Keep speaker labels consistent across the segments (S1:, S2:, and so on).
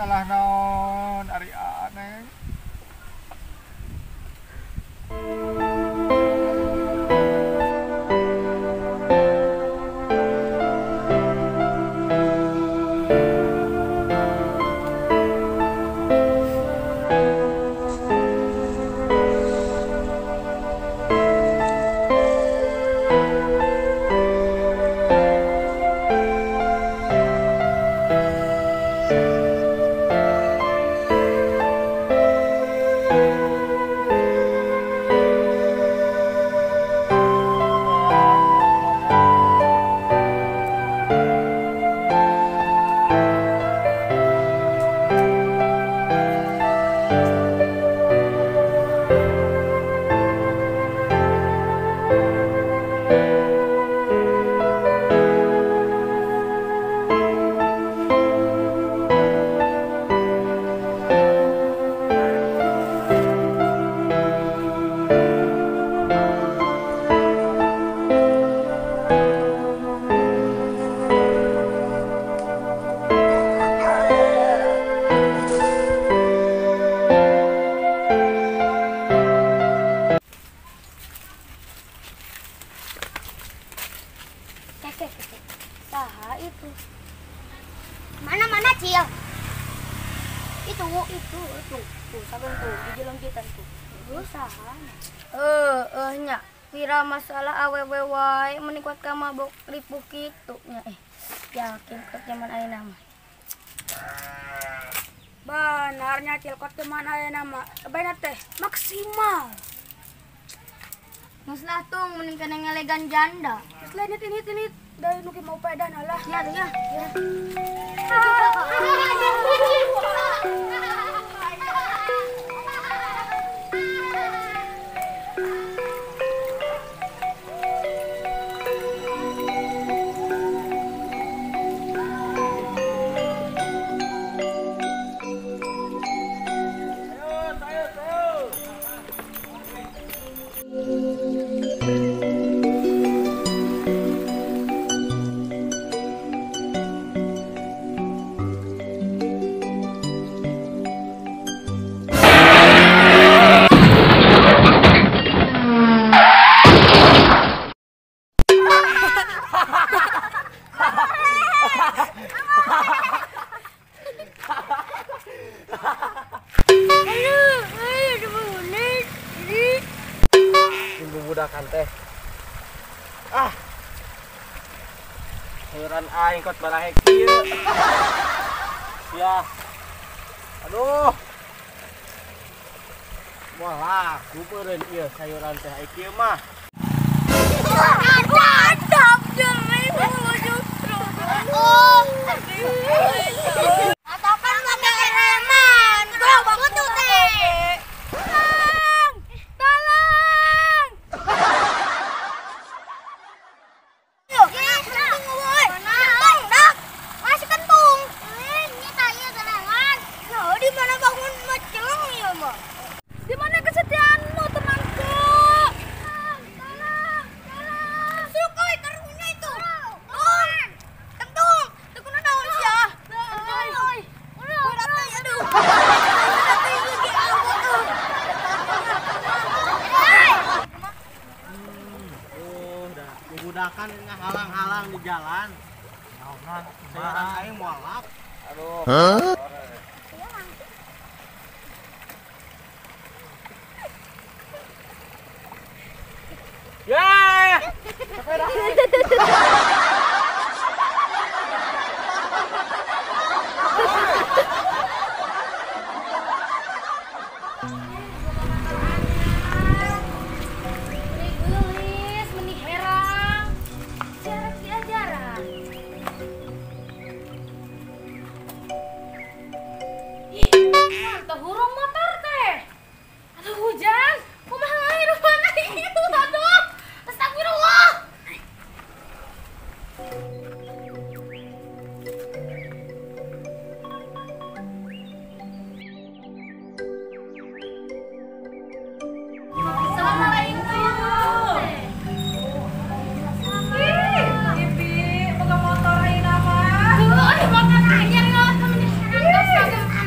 S1: Salah naon ari Neng.
S2: Saha itu? Mana-mana Cil? Itu tuh saben tuh di jelengkitan tuh. Saha? Nya pira masalah awewe wae meni kuat ka mabok ripuh kitu nya yakin kot zaman ayeuna mah.
S3: Benarnya Cil kot zaman ayeuna mah bener teh maksimal.
S2: Geus lah tung mending kana ngelegan janda.
S3: Geus lah ini dari nuki mau pedan alah.
S2: Ya ya.
S4: Budakan teh. Ah. Sayuran aing kot barahe kieu. Ya. Aduh. Moal laku beureun ieu sayuran teh ai kieu mah.
S2: Mantap jeri justru. Oh. Atau kan pakai reman. Gua banget tuh teh.
S3: Di mana kesetiaanmu, temanku?
S2: Tolong, tolong. Sukoi karunya itu. Tolong. Kentung, tekuna daun sia. Kentung. Aduh.
S4: Oh, dah bubudakan ngahalang-halang di jalan. Naonan, sayuran aing moal lap. Aduh.
S1: Hah?
S4: Ya.
S2: Gelis, meni herang. Jarak diajaran.
S5: Ih, mantap hurung motor teh. Aduh hujan, kumaha rumana ieu aduh. Astagfirullah. Assalamualaikum.
S6: Ih, Bibi, boga motor ayeuna mah.
S5: Aduh, motor anyar ngawat meni herang.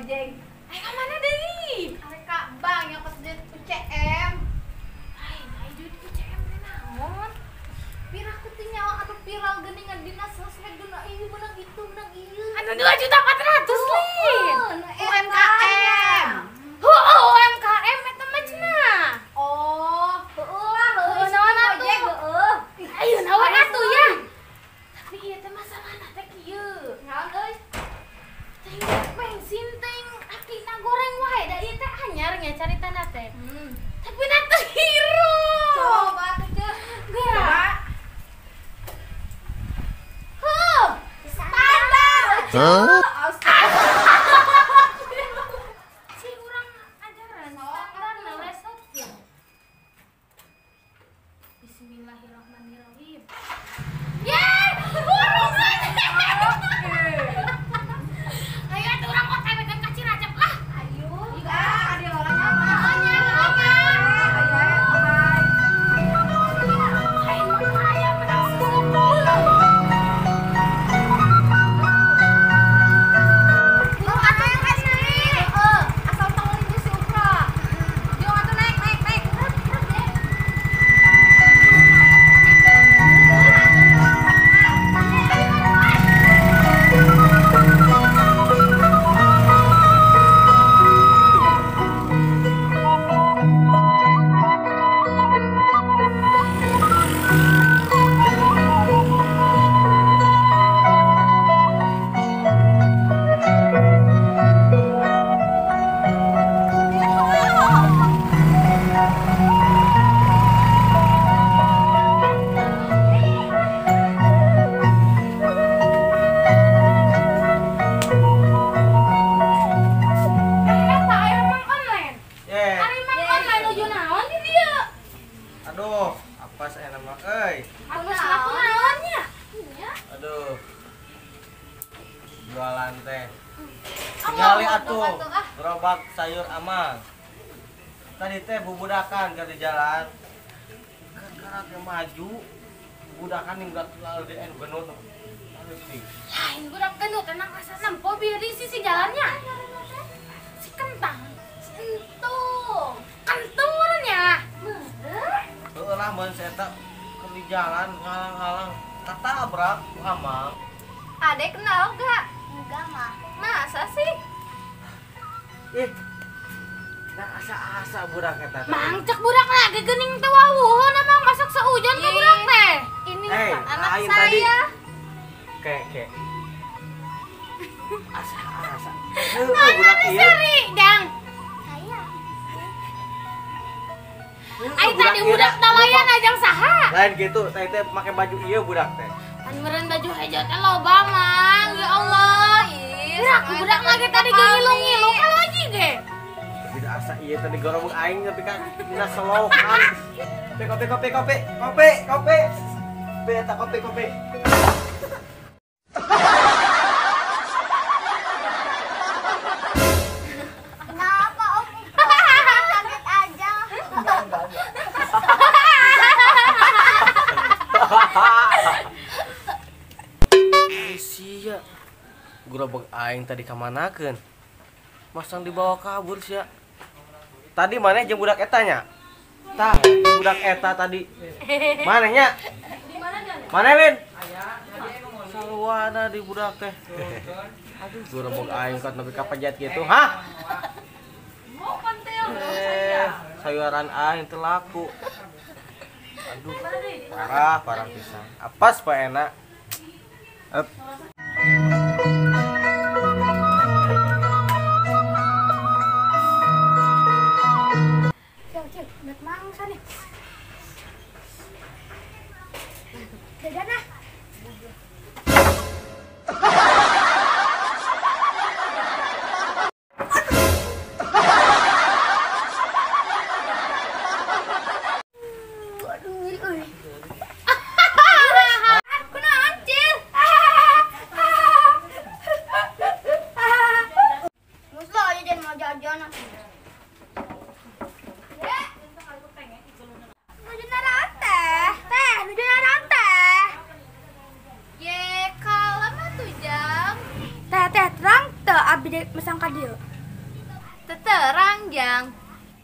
S5: Gojek. Ayo ka mana deui? Arek ka bank nyokot duit UCM. Ai, ai duit UCM teh naon? Piraku teh nyawa atuh viral geuningan dina sosmed geuna ieu meunang itu meunang ieu. Anu 2.400.000 lin.
S6: UMKM.
S5: Heueuh UMKM eta mah cenah.
S6: Oh, heueuh lah,
S5: heueuh naon atuh?
S6: Heueuh.
S5: Ayo naon atuh ya. Tapi ieu teh masalahna teh kieu.
S6: Naon euy?
S5: Teh bensin teh akina goreng wae da ieu teh anyar nya caritana teh. Tapi na teh hirup.
S6: Coba tuh ceu.
S5: Geura. Heuh.
S6: Standar.
S7: Hah?
S5: Si urang ajaran standar lesot ya. Bismillahirrahmanirrahim. Yeay, hurung. Ayo atuh urang OTW kan ka Ciracap lah.
S6: Ayo. Ah, ada orang apa?
S5: Ayo, ayo, menang sesepuh.
S6: Buru atuh naik. Heeh, asal tong lindu si Ukra. Jung atuh naik, naik, naik.
S5: Eta aya mang online.
S4: Ye.
S5: Ari mang online nuju naon di dieu?
S4: Aduh, apa saya nama euy?
S5: Anu laku naon nya? Nya.
S4: Aduh. Jualan teh. Tinggali atuh gerobak sayur amang. Tadi teh bubudakan keur di jalan. Gara-gara teh maju, bubudakan ninggal LDN genut. Aduh sih.
S5: Lain budak gendut tenang asa nempo bieu di sisi jalannya. Si kentang. Si entung. Kentung meureun nya.
S4: Heueuh lah mun si eta keur di jalan ngalang-halang katabrak ku amang.
S6: Adek kenal gak? Enggak mah. Masa sih?
S4: Ih. Nah asa-asa budak eta teh.
S5: Mang cek budak lagi geuning teh wawuhun emang masak seujon ka budak teh.
S6: Ini
S4: Eh,
S6: bukan anak
S4: lain tadi.
S6: saya.
S4: Ke ke. Asa-asa. Heueuh budak ieu.
S5: Seri, Dang.
S2: Saya.
S5: Ai tadi budak nalayan ajang saha?
S4: Lain gitu, tadi teh make baju ieu budak teh.
S5: Kan meureun baju hejo teh loba mang. Ya Allah.
S6: Ih,
S5: Gerak budak lagi tadi ge ngilu-ngilu kalau aja ge.
S4: Tapi da asa ieu tadi gorobok aing tapi kan dina selokan. Kopi kopi kopi kopi kopi. Kopi eta kopi kopi.
S2: Kenapa Om Ukra? Kaget aja.
S1: Enggak.
S4: Ai sia. Gerobok aing tadi kamanakeun? Masang dibawa kabur sia. Tadi maneh jeung budak eta nya? Tah, budak eta tadi. Maneh nya? Maneh Lin? Saluana di budak teh. Aduh, gerobok aing kan nepi ka pejet gitu. Hah? Sayuran aing teu laku. Aduh, parah, parah pisan. Apas pak enak. Up.
S3: Cil, cil, bet mangsa nih. Jajan ah.
S2: Aduh, nyeri euy.
S6: Kunaon, Cil?
S2: Muslo aja jangan mau jajan ah.
S6: Nuju naraon teh? Teh, nuju naraon teh?
S5: Ye, kalem atuh jang.
S3: Teh, teh, terang teu abdi mesang ka dieu.
S5: Teterang jang.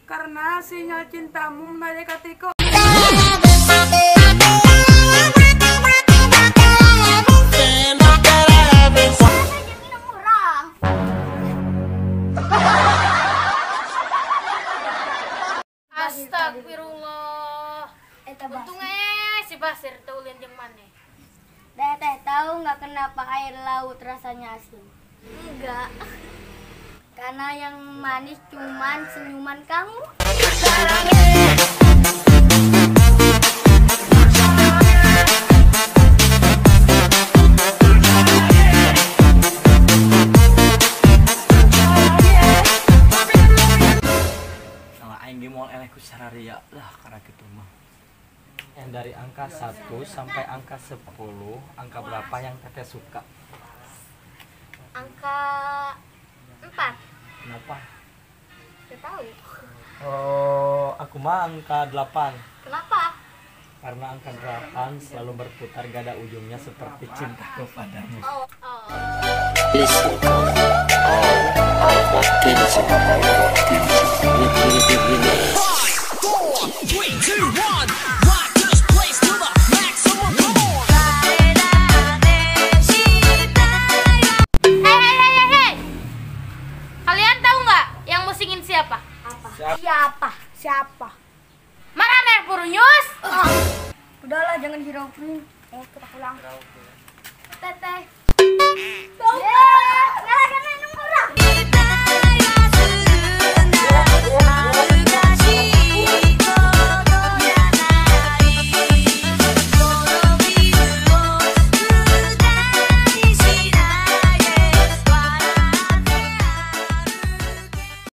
S3: Karena sinyal cintamu menarik hatiku.
S5: Astagfirullah. Untung si Basir teu ulin jeung maneh.
S2: Teteh tahu nggak kenapa air laut rasanya asin?
S5: Enggak.
S2: Karena yang manis cuman senyuman kamu.
S7: Kalau aing ge moal eleh ku sararia lah karena kitu mah. Yang dari angka 1 sampai angka 10, angka berapa yang teteh suka?
S5: Angka 4.
S7: Kenapa?
S5: Gak tahu.
S7: Oh, aku mah angka 8.
S5: Kenapa?
S7: Karena angka 8 selalu berputar gak ada ujungnya seperti cinta kepadamu.
S5: Oh. Oh.
S8: 5, 4, 3, 2, 1. Rock this place to the maximum. Come on.
S5: Hey, hey, hey, hey, hey. Kalian tahu nggak yang musingin siapa?
S2: Apa? Siapa?
S3: Siapa?
S5: Marane Purnyus.
S2: Udahlah jangan hirauin.
S3: Kita pulang.
S2: Teteh.
S3: Yeah.